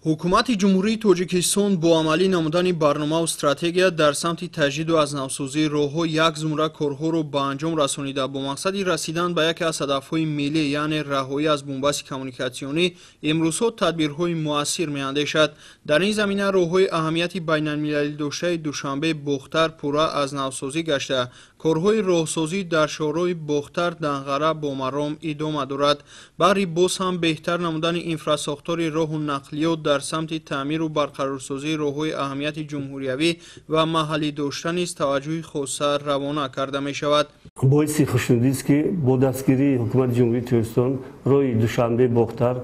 Ҳукумати Ҷумҳурии Тоҷикистон бо амалӣ намудани барномаву стратегия дар самти таҷдиду аз навсозии роҳҳо як зумра корҳоро ба анҷом расонида, бо мақсади расидан ба яке аз ҳадафҳои миллӣ, яъне раҳоӣ аз бунбасти коммуникатсионӣ, имрӯзҳо тадбирҳои муассир меандешад. Дар ин замина роҳҳои аҳамияти байналмилалӣ доштаи Душанбе Бохтар пурра аз навсозӣ гашта, корҳои роҳсозӣ дар шоҳроҳи Бохтар Данғара бо маром идома дорад. Баҳри боз ҳам беҳтар намудани инфрасохтори роҳу нақлиёт дар самти таъмиру барқарорсозии роҳҳои аҳамияти ҷумҳуриявӣ ва маҳаллӣ дошта низ таваҷҷӯҳи хоса равона карда мешавад. Боиси хушнудист, ки бо дастгирии Ҳукумати Ҷумҳурии Тоҷикистон роҳи Душанбе Бохтар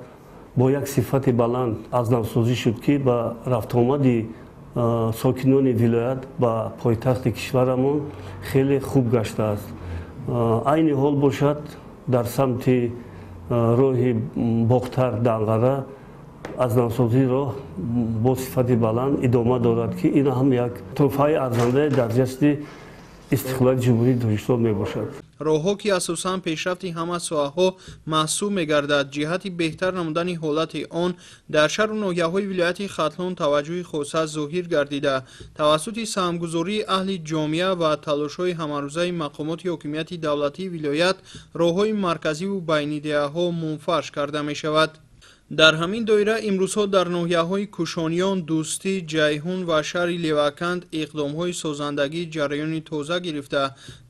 бо як сифати баланд аз навсозӣ шуд, ки ба рафтуомади сокинони вилоят ба пойтахти кишварамон хеле хуб гаштааст. Айни ҳол бошад, дар самти роҳи Бохтар Данғара аз навсозии роҳ бо сифати баланд идома дорад, ки ин ҳам як тӯҳфаи арзандае дар ҷашни истиқлолияти Ҷумҳурии Тоҷикистон мебошад. Роҳҳо, ки асосан пешрафти ҳама соҳаҳо маҳсуб мегардад, ҷиҳати беҳтар намудани ҳолати он дар шаҳру ноҳияҳои вилояти Хатлон таваҷҷӯҳи хоса зоҳир гардида, тавассути саҳмгузории аҳли ҷомеа ва талошҳои ҳамарӯзаи мақомоти ҳокимияти давлатии вилоят роҳҳои марказиву байнидеҳаҳо мунфарш карда мешавад. Дар ҳамин доира имрӯзҳо дар ноҳияҳои Кушониён, Дӯстӣ, Ҷайҳун ва шаҳри Леваканд иқдомҳои созандагӣ ҷараёни тоза гирифта,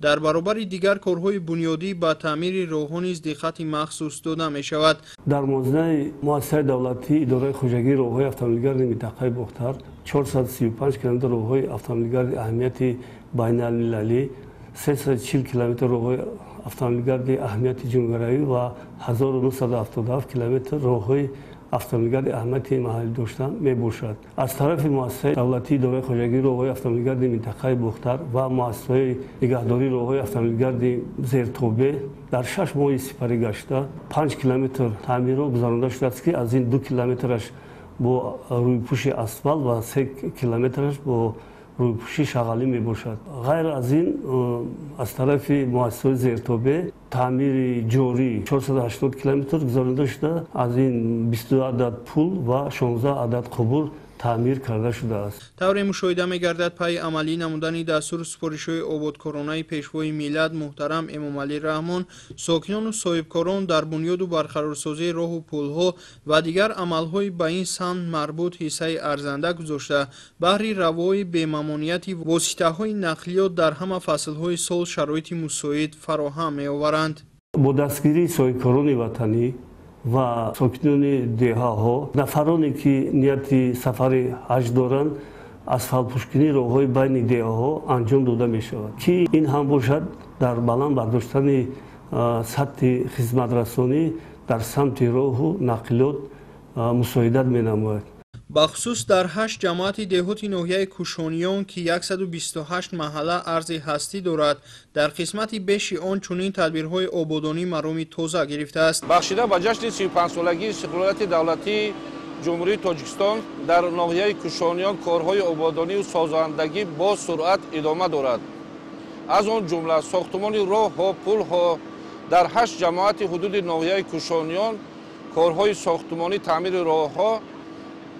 дар баробари дигар корҳои бунёдӣ ба таъмири роҳҳо низ диққати махсус дода мешавад. Дар муозинаи муассисаи давлатии идораи хоҷагии роҳҳои автомобилгарди минтақаи Бохтар 435 километр роҳҳои автомобилгарди аҳамияти байналмилалӣ, 340 километр роҳҳои автомобилгарди аҳамияти ҷумҳуриявӣ ва 1977 километр роҳҳои автомобилгарди аҳамияти маҳаллӣ дошта мебошад. Аз тарафи муассисаи давлатии идораи хоҷагии роҳҳои автомобилгарди минтақаи Бохтар ва муассисаҳои нигаҳдории роҳҳои автомобилгарди зертобе дар 6 моҳи сипарӣ гашта 5 километр таъмирро гузаронда шудааст, ки аз ин 2 километраш бо рӯйпӯши асфалт ва 3 километраш бо рӯйпӯши шағалӣ мебошад. Ғайр аз ин, аз тарафи муассисаҳои зертобе таъмири ҷорӣ 480 километр гузаронида шуда, аз ин 22 адад пул ва 16 адад қубур таъмир карда шудааст. Тавре мушоҳида мегардад, пайи амалӣ намудани дастуру супоришҳои ободкоронаи Пешвои миллат муҳтарам Эмомалӣ Раҳмон, сокинону соҳибкорон дар бунёду барқарорсозии роҳу пулҳо ва дигар амалҳои ба ин самт марбут ҳиссаи арзанда гузошта, баҳри равои бемамонияти воситаҳои нақлиёт дар ҳама фаслҳои сол шароити мусоид фароҳам меоваранд. Бо дастгирии соҳибкорони ватанӣ ва сокинони деҳаҳо, нафароне ки нияти сафари ҳаҷ доранд, асфалтпӯшкунии роҳҳои байни деҳаҳо анҷом дода мешавад, ки ин ҳам бошад дар баланд бардоштани сатҳи хизматрасонӣ дар самти роҳу нақлиёт мусоидат менамояд. Бахусус дар 8 ҷамоати деҳоти ноҳияи Кушониён, ки 128 маҳалла арзи ҳастӣ дорад, дар қисмати беши он чунин тадбирҳои ободонӣ мароми тоза гирифтааст. Бахшида ба ҷашни 35-солагии истиқлолияти давлатии Ҷумҳурии Тоҷикистон дар ноҳияи Кушониён корҳои ободонию созандагӣ бо суръат идома дорад. Аз он ҷумла сохтумони роҳҳо, пулҳо дар 8 ҷамоати ҳудуди ноҳияи Кушониён корҳои сохтумонӣ, таъмири роҳҳо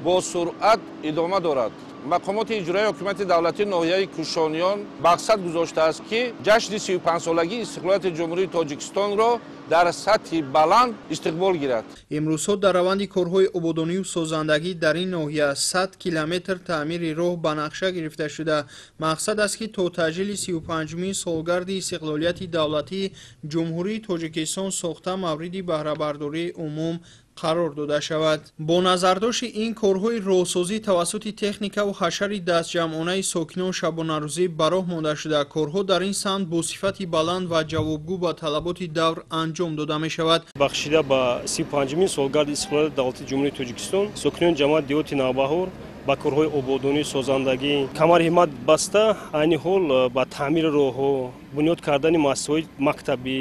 бо суръат идома дорад. Мақомоти иҷроияи ҳокимияти давлатии ноҳияи Кушониён мақсад гузоштааст, ки ҷашни 35-солагии истиқлолияти Ҷумҳурии Тоҷикистонро дар сатҳи баланд истиқбол гирад. Имрӯзҳо дар раванди корҳои ободонию созандагӣ дар ин ноҳия 100 километр таъмири роҳ ба нақша гирифта шуда, мақсад аст, ки то таъҷили 35-умин солгарди истиқлолияти давлатии Ҷумҳурии Тоҷикистон сохта мавриди баҳрабардории умум қарор дода шавад. Бо назардошти ин корҳои роҳсозӣ тавассути техникаву ҳашари дастҷамъонаи сокинон шабонарӯзӣ ба роҳ монда шуда, корҳо дар ин самт бо сифати баланд ва ҷавобгӯ ба талаботи давр анҷом дода мешавад. Бахшида ба 35-умин солгарди истиқлолияти давлатии Ҷумҳурии Тоҷикистон сокинони ҷамоати деҳоти Навбаҳор ба корҳои ободонӣ, созандагӣ камар ҳиммат баста, айни ҳол ба таъмири роҳҳо, бунёд кардани муассисаҳои мактабӣ,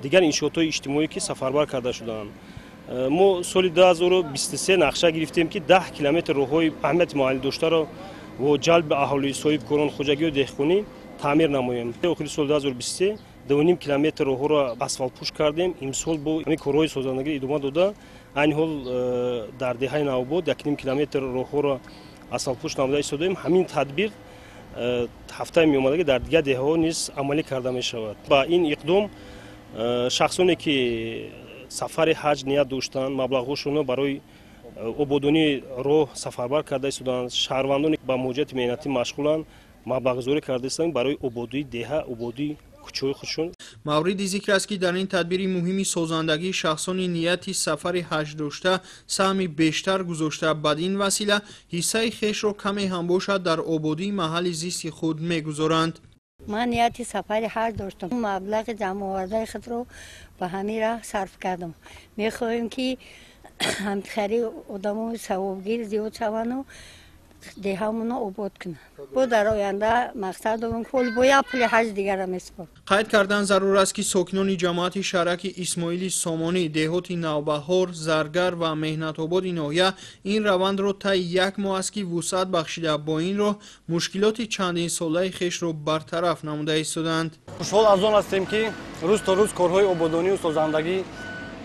дигар иншоотҳои иҷтимоӣ, ки сафарбар карда шудаанд. Мо соли 2023 нақша гирифтем, ки 10 километр роҳҳои аҳамияти маҳаллӣ доштаро бо ҷалби аҳолӣ, соҳибкорон, хоҷагию деҳқонӣ таъмир намоем. Охири соли 2023 2,5 километр роҳҳоро асфалтпӯш кардем. Имсол бо ҳамин корҳои созандагӣ идома дода, Айни ҳол дар деҳаи Навобод 1,5 километр роҳҳоро асфалтпӯш намуда истодаем. Ҳамин тадбир ҳафтаи меомадагӣ дар дигар деҳаҳо низ амалӣ карда мешавад. Ба ин иқдом шахсоне ки сафари ҳаҷ ният доштанд, маблағҳошонро барои ободонии роҳ сафарбар карда истоданд. Шаҳрвандоне ба муҳоҷирати меҳнатӣ машғуланд, маблағгузорӣ карда истоданд барои ободии деҳа, ободии кӯчаҳои худшон. Мавриди зикр аст, ки дар ин тадбири муҳими созандагӣ шахсони нияти сафари ҳаҷ дошта саҳми бештар гузошта, бад ин васила ҳиссаи хешро каме ҳам бошад дар ободии маҳалли зисти худ мегузоранд. Ман нияти сафари ҳаҷ доштам, маблағи ҷамъовардаи худро ба ҳамин раҳ сарф кардам. Мехоҳем, ки ҳамхари одамои савобгир зиёд шаванду деҳамонро обод кунанд. Бо дар оянда мақсад дорем, ки бо як пули ҳаҷ дигара месупорам. Қайд кардан зарур аст, ки сокинони ҷамоати шаҳраки Исмоили Сомонӣ, деҳоти Навбаҳор, Заргар ва Меҳнатободи ноҳия ин равандро таи як моҳ аст, ки вусъат бахшида, бо ин роҳ мушкилоти чандинсолаи хешро бартараф намуда истоданд. Хушҳол аз он ҳастем, ки рӯз то рӯз корҳои ободонию созандагӣ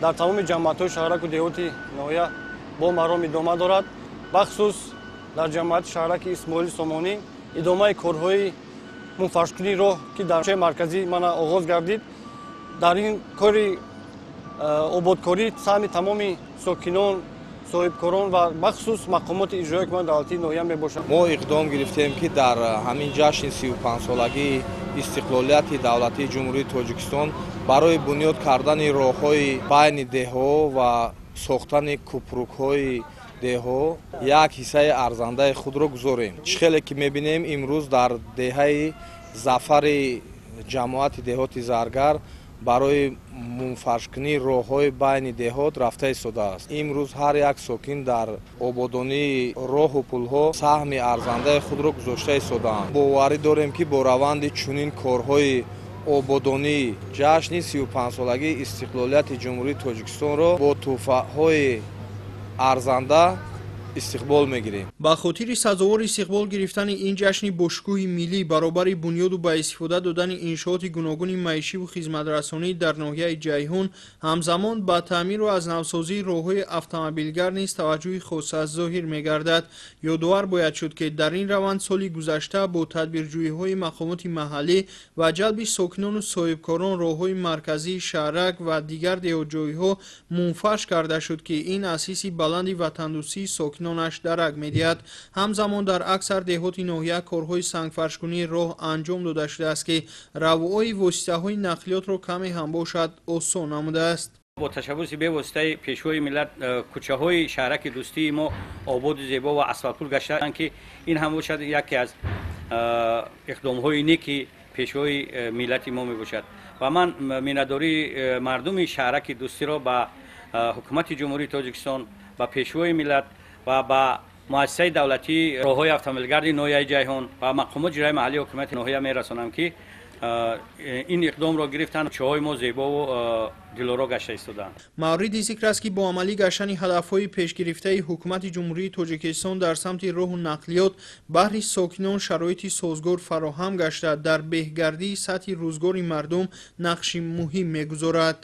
дар тамоми ҷамоатҳои шаҳраку деҳоти ноҳия бо маром идома дорад. Бахусус дар ҷамоати шаҳраки Исмоили Сомонӣ идомаи корҳои мунфаршкунии роҳ, ки дар кӯчаи марказӣ мана оғоз гардид. Дар ин кори ободкорӣ саҳми тамоми сокинон, соҳибкорон ва бахусус мақомоти иҷроияи ҳукумати давлатии ноҳия мебошад. Мо иқдом гирифтем, ки дар ҳамин ҷашни 35-солагии истиқлолияти давлатии Ҷумҳурии Тоҷикистон барои бунёд кардани роҳҳои байни деҳҳо ва сохтани кӯпрукҳои деҳҳо як ҳиссаи арзандаи худро гузорем. Чӣ хеле ки мебинем, имрӯз дар деҳаи Зафари ҷамоати деҳоти Заргар барои мунфаршкунии роҳҳои байни деҳот рафта истодааст. Имрӯз ҳар як сокин дар ободонии роҳу пулҳо саҳми арзандаи худро гузошта истодаанд. Боварӣ дорем, ки бо раванди чунин корҳои ободонӣ ҷашни 35-солагии истиқлолияти Ҷумҳурии Тоҷикистонро бо тӯҳфаҳои арзанда истиқбол мегирем. Ба хотири сазовор истиқбол гирифтани ин ҷашни бошукӯҳи миллӣ, баробари бунёду ба истифода додани иншооти гуногуни маишиву хизматрасонӣ дар ноҳияи Ҷайҳун, ҳамзамон ба таъмиру аз навсозии роҳҳои автомобилгард низ таваҷҷӯҳи хоса зоҳир мегардад. Ёдовар бояд шуд, ки дар ин раванд соли гузашта бо тадбирҷӯиҳои мақомоти маҳаллӣ ва ҷалби сокинону соҳибкорон роҳҳои марказии шаҳрак ва дигар деҳотҷойҳо мунфарш карда шуд, ки ин аз ҳисси баланди ватандӯстии сокинонаш дарак медиҳад. Ҳамзамон дар аксар деҳоти ноҳия корҳои сангфаршкунии роҳ анҷом дода шудааст, ки равъои воситаҳои нақлиётро каме ҳам бошад осон намудааст. Бо ташаббуси бевоситаи Пешвои миллат кӯчаҳои шаҳраки Дӯстии мо ободу зебо ва асфалтпур гаштаанд, ки ин ҳам бошад яке аз иқдомҳои неки Пешвои миллати мо мебошад. Ва ман миннатдории мардуми шаҳраки Дӯстиро ба ҳукумати Ҷумҳурии Тоҷикистон, ба Пешвои миллат ва ба муассисаи давлатии роҳҳои автомобилгарди ноҳияи Ҷайҳон ва мақомоти иҷроияи маҳаллии ҳокимияти ноҳия мерасонам, ки ин иқдомро гирифтанд, кӯчаҳои мо зебову дилоро гашта истодаанд. Мавриди зикр аст, ки бо амалӣ гаштани ҳадафҳои пешгирифтаи ҳукумати Ҷумҳурии Тоҷикистон дар самти роҳу нақлиёт баҳри сокинон шароити созгор фароҳам гашта, дар беҳгардии сатҳи рӯзгори мардум нақши муҳим мегузорад.